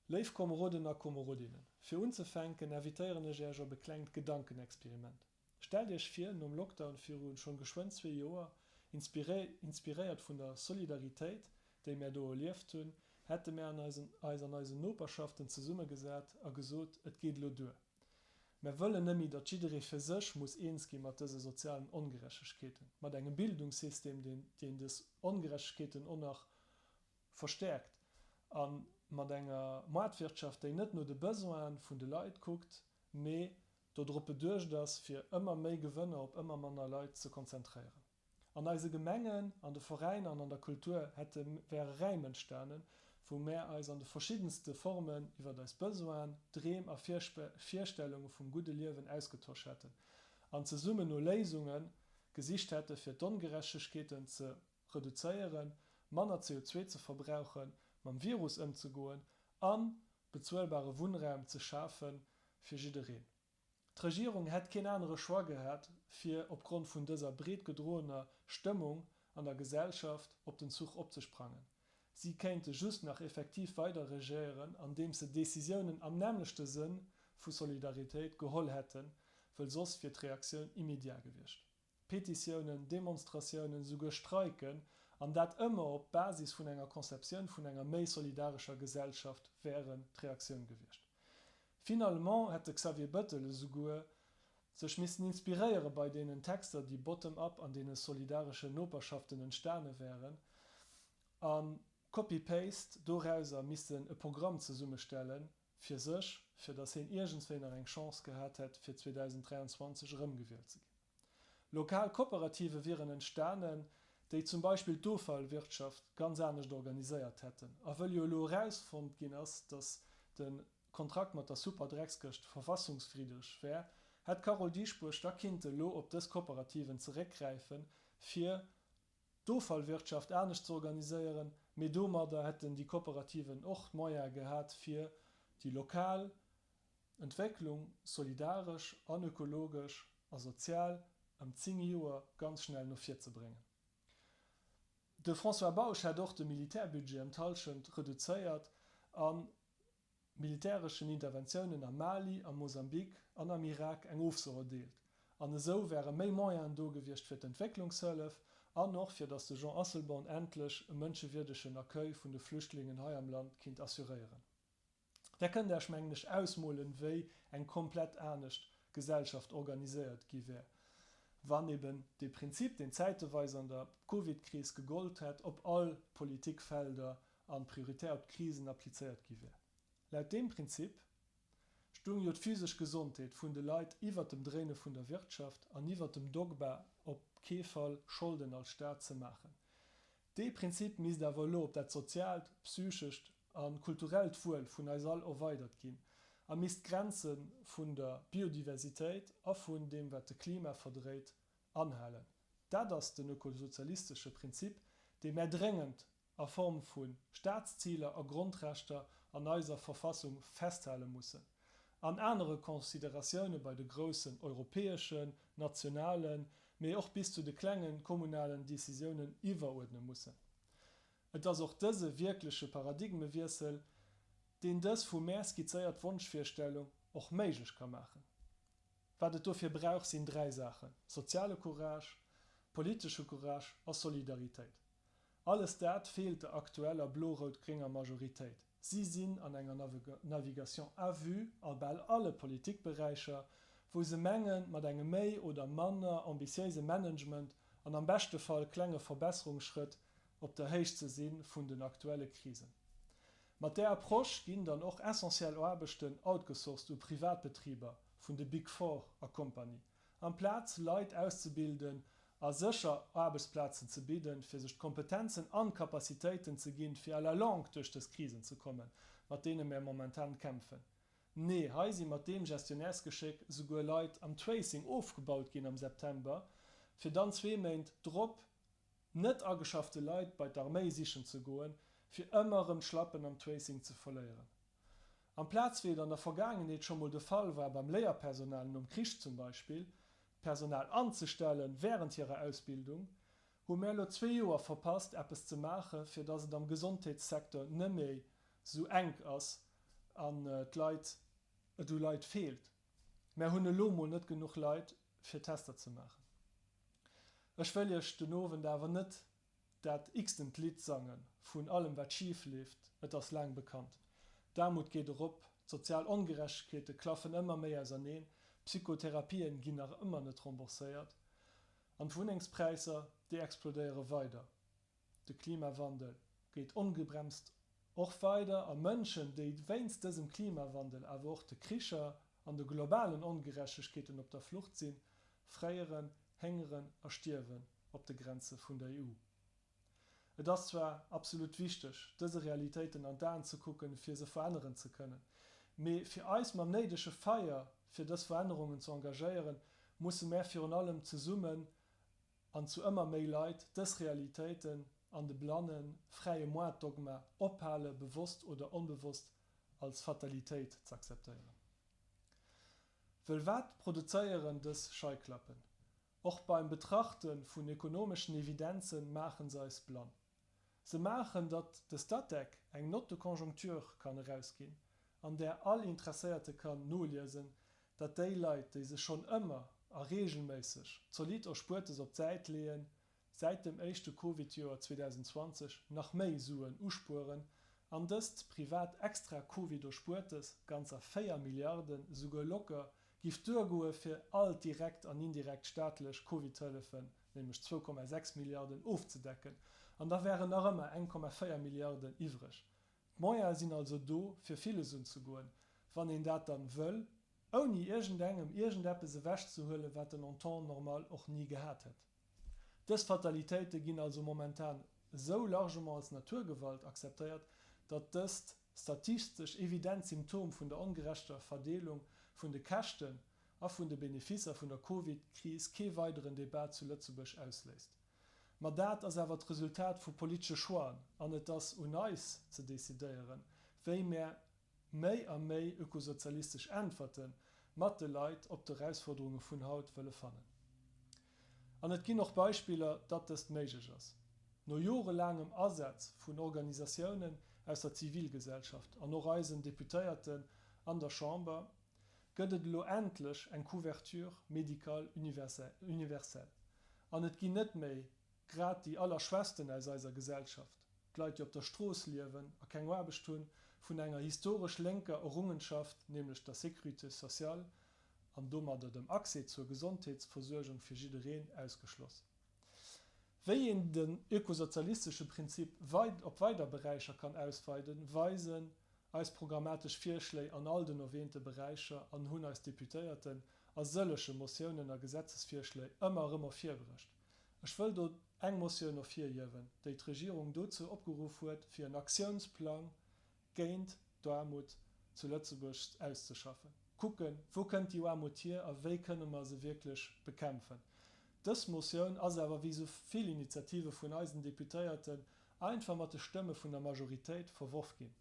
Léif Komeroden a Komerodinnen, fir unzefänken invitéieren ech Äech op e klengt Gedankenexperiment. Stellt Iech vir, nom Lockdown viru schonn geschwënn zwee Joer, inspiréiert vun der Solidaritéit, déi mär do erlieft hunn, hätte mär an eisen eis an eisen Noperschaften zesummegesat a gesot, et geet elo duer. Mär wëllen net méi, datt jidderee fir sech muss eens gi mat dëse sozialen Ongerechtegkeeten, mat engem Bildungssystem, deen dës Ongerechtegkeeten och nach verstäerkt a mat enger Moartwirtschaft, déi net no de Besoine vun de Leit kuckt, mee dodrop beduecht ass, fir ëmmer méi Gewënner op ëmmer manner Leit ze konzentréieren. An eise Gemengen, an de Veräiner an an der Kultur hätte wäre Räim entstanen, wou mär eis an de verschiddenste Formen iwwert eis Besoinen, Dreem a Virstellunge vum gudde Liewen ausgetosch hätten an zesummen no Léisunge gesicht hätte fir d'Ongerechtegkeeten ze reduzéieren, manner CO2 ze verbrauchen, mam Virus ëmzegoen a bezuelbare Wunnraum ze schafe fir jiddereen. D'Regierung hätt keen anere Choix gehat, fir opgrond vun dëser breet gedroener Stëmmung an der Gesellschaft op den Zuch opzesprangen. Si kéinte just nach effektiv weider regéieren, andeems se Decisiounen am nämmlechte Sënn vu Solidaritéit geholl hätten, wëll soss wier d'Reaktioun immédiat gewiescht. Petitiounen, Demonstratiounen, esouguer Streiken, an dat ëmmer op Basis vun enger Conceptioun vun enger méi solidarescher Gesellschaft, wären d'Reaktioun gewiescht. Finalement hätt de Xavier Bëttel esouguer sech missen inspiréiere bei deenen Texter, déi bottom-up an deene solidareschen Noperschaften entstane wären, a copy-paste dorauser missen e Programm zesummestellen fir sech, fir datt hien iergendswéi nach eng Chance gehat hätt, fir 2023 erëmgewielt ze ginn. Lokal Kooperative wieren entstanen, déi zum Beispill d'Offallwirtschaft ganz anescht organiséiert hätten. A wëll jo elo erausfonnt ginn ass, datt de Kontrakt mat der Superdreckskëscht verfassungswidreg wär, hätt d'Carole Dieschbourg da kinnte elo op dës Kooperativen zeréckgräifen, fir d'Offallwirtschaft anescht ze organiséieren. Mee domadder hätten déi Kooperativen och d'Moyene gehat, fir déi lokal Entwécklung solidaresch an ökologesch a sozial ëm 10 Joer ganz schnell no vir ze bréngen. De François Bausch hätt och de Militärbudget ëm d'Hallschent reduzéiert a militäreschen Interventiounen am Mali, am Mosambik an am Irak eng Ofso erdeelt. An esou wäre méi Moyenen do gewiescht fir d'Entwécklungshëllef an och fir datt de Jean Asselborn endlech e mënschewierdegen Accueil vun de Flüchtlingen hei am Land kinnt assuréieren. Der kënnt Äech, mengen ech, ausmolen, wéi eng komplett anescht Gesellschaft organiséiert gi wär, wann eben dee Prinzip, deen zäiteweis an der Covidkris gegollt hätt, op all Politikfelder a prioritär op d'Krisen applizéiert gi wär. Laut deem Prinzip stung jo d'physesch Gesondheet vun de Leit iwwert dem Dréine vun der Wirtschaft an iwwert dem Dogma, op kee Fall Scholden als Staat ze maachen. Dee Prinzip misst awer elo op dat soziaalt, psychescht a kulturellt Wuel vun eis all erweidert ginn a misst d'Grenze vun der Biodiversitéit a vun deem wat de Klima verdréit anhalen. Dat ass den ökosozialistesche Prinzip, dee mär dréngend a Form vu Staatsziler a Grondrechter an eiser Verfassung festhale mussen an anere Consideratioune bei de groussen europäeschen, nationalen, mee och bis zu de klengen kommunalen Decisiounen iwweruerdne mussen. Et ass och dëse wierkleche Paradigmewiessel, deen dës vu mär skizzéiert Wonschvirstellung och méiglech ka maachen. Wat et dofir brauch, sinn dräi Saachen, soziale Courage, politesche Courage a Solidaritéit. Alles dat feelt der aktueller blo-rout-grénger Majoritéit. Si sinn an enger Navigation à vue a bal alle Politikberäicher, wou se mengen, mat engem méi oder manner ambitiéise Management an am beschte Fall klenge Verbesserungsschrëtt op der Héicht ze si vun den aktuelle Krisen. Mat där Approche ginn dann och essentiell Aarbechten outgesourced u Privatbetriber vun de Big Four a Kompanie. Amplaz Leit auszebilden a sécher Aarbechtsplazen ze bidden, fir sech d'Kompetenzen an d'Capacitéiten ze ginn, fir à la longue duerch dës Krisen ze kommen, mat deene mär momentan kämpfen. Nee, hei si mat deem Gestionnairesgeschéck souguer Leit am Tracing ofgebaut ginn am September, fir dann zwee Méint drop net ageschaffte Leit bei d'Arméi sichen ze goen, fir ëmmer erëm d'Schlappen am Tracing ze verléieren. Amplaz, wéi et an der Vergaangenheet scho mol de Fall war beim Léierpersonal nom Krich zum Beispill, d'Personal anzestelle während hirer Ausbildung, hu mär elo zwee Joer verpasst, eppes ze maache fir datt et am Gesondheetssecteur neméi sou enk ass. an d'Leit, et u Leit feelt. Mär hunn elo mol net genuch Leit fir Tester ze maachen. Ech wëll iech den Owend awer net dat x-tent Lidd sange vun allem wat schif leeft, et ass laang bekannt. D'Aarmut geet erop, d'sozial Ongerechtegkeete klaffen ëmmer méi auserneen, d'Psychotherapien ginn nach ëmmer net rembourséiert an d'Wunnengspräisser, déi explodéiere weider. De Klimawandel geet ongebremst och weider a Mënschen, déi wéinst dësem Klimawandel, awer och de Kricher an de globalen Ongerechtegkeeten op der Flucht sinn, fréieren, héngeren a stierwen op de Grenze vun der EU. Et ass zwar absolut wichteg, dëse Realitéiten an d'Aen ze kucken, fir se veränneren ze kënnen, mee fir eis mam néidege Feier fir dës Verännerungen ze engagéieren, musse mär virun allem zesummen an zu ëmmer méi Leit dës Realitéiten an de blanne fräie Moart-Dogma ophale bewosst oder onbewosst als Fatalitéit z'akzeptéieren. Wëll wat produzéieren dës Scheiklappen? Och beim Betrachte vun ökonomeschen Evidenze maachen se eis blann. Se maachen, datt de Statec eng Note de conjoncture kann erausginn, an där all Interesséierte kann noliesen, datt déi Leit, déi sech schonn ëmmer a reegelméisseg zolidd Erspuertes op d'Säit leeën, säit dem éischte Covid-Joer 2020 nach méi Suen uspueren an dëst privat extra Covid-Erspuertes, ganzer 4 Milliarden, esouguer locker giff duergoe fir all d'direkt an indirekt staatlech Covid-Hëllefen, nämlech 2,6 Milliarden, ofzedecken, an da wären nach ëmmer 1,4 Milliarden iwwreg. D'Moyene sinn also do fir villes unzegoen, wann een dat dann wëll, ouni iergendengem iergendeppes ewechzehuelen, wat en en temps normal och ni gehat hätt. Dës Fatalitéite ginn also momentan esou largement als Naturgewalt akzeptéiert, datt dëst statistesch evident Symptom vun der ongerechter Verdeelung vun de Käschten a vun de Beneficer vun der Covid-Kris kee weideren Debat zu Lëtzebuerg ausléist. Ma dat ass awer d'Resultat vu politesche Choixen an et ass un eis ze decidéieren, wéi mär méi a méi ökosozialistesch Äntwerte mat de Leit op d'Erausfuerderunge vun haut wëlle fannen. An et ginn och Beispiller, datt dëst méiglech ass. No jorelaangem Asaz vun Organisatiounen aus der Zivilgesellschaft an och eisen Deputéierten an der Chamber gëtt et elo endlech eng Couverture médicale universelle. An et ginn net méi grad déi Allerschwächsten aus eiser Gesellschaft, d'Leit déi op der Strooss liewen a keng Aarbecht hunn, vun enger historesch lénker Errungenschaft, nämlech der Sécurité sociale an domadder dem Accès zur Gesondheetsversuergung fir jiddereen, ausgeschloss. Wéi een den ökosozialistesche Prinzip op weider Beräicher kann ausweiden, weisen eis programmatesch Virschléi an all den erwähnte Beräicher an hunn eis Deputéierten a sëllege Motiounen a Gesetzesvirschléi ëmmer erëm ervirbruecht. Ech wëll do eng Motioun ervirhiewen, déi d'Regierung dozou opgeruff huet, fir en Aktiounsplang géint d'Aarmut zu Lëtzebuerg auszeschaffen. Kucken, wou kënnt déi Aarmut hier a wéi kënne mer se wierklech bekämpfen. Dës Motioun ass awer, wéi esou vill Initiative vun eisen Deputéierten, einfach mat de Stëmme vun der Majoritéit verworf ginn.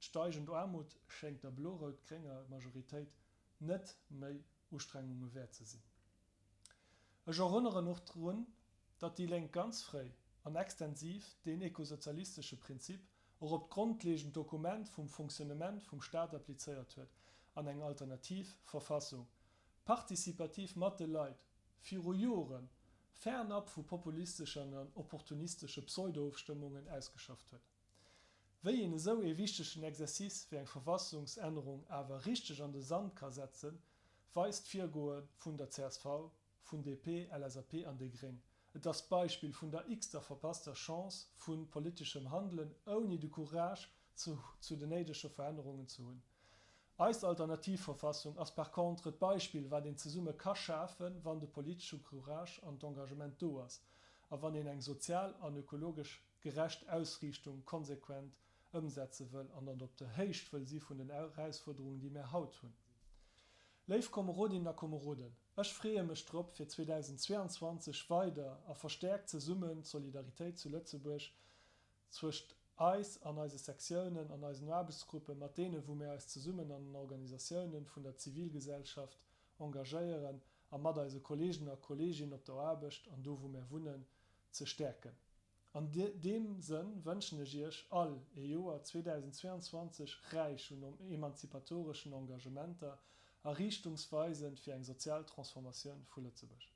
D'steigend Aarmut schéngt der blo-rout-grénger Majoritéit net méi Ustrengunge wäert ze sinn. Ech erënneren och drun, datt déi Lénk ganz fréi an extensiv deen ekosozialistesche Prinzip och op d'grondlegend Dokument vum Fonctionnement vum Staat applizéiert huet an eng alternativ Verfassung, participativ mat de Leit, viru Joren, fernab vu populisteschen an opportunistesche Pseudoofstëmmungen ausgeschafft huet. Wéi een esou ee wichtegen Exercice wéi eng Verfassungsännerung awer richteg an de Sand ka setzen, weist d'Virgoe vun der csv, vun DP, LSAP an déi Gréng. Et ass d'Beispill vun der x-ter verpasster Chance vu politeschem Handelen ouni de Courage zu den néidege Verännerungen ze hunn. Eis alternativ Verfassung ass par contre d'Beispill wat een zesumme ka schafen, wann de politesche Courage an d'Engagement do ass a wann een eng sozial an ökologesch gerecht Ausriichtung konsequent ëmsetze wëll an an op der Héicht wëll si vun den Erausfuerderungen, déi mär haut hunn. Léif Komerodinnen a Komeroden, ech freeë mech drop, fir 2022 weider a verstäerkt zesummen d'Solidaritéit zu Lëtzebuerg zwëscht eis an eise Sektiounen an eisen Aarbechtsgruppen, mat deene wou mär eis zesummen an den Organisatiounen vun der Zivilgesellschaft engagéieren a mat eise Kollegen a Kolleginnen op der Aarbecht an do wou mär wunnen, ze stäerken. An deem Sënn wënschen ech Iech all ee Joer 2022 räich un emanzipatoreschen Engagementer a riichtungsweisend fir eng sozial Transformatioun vu Lëtzebuerg.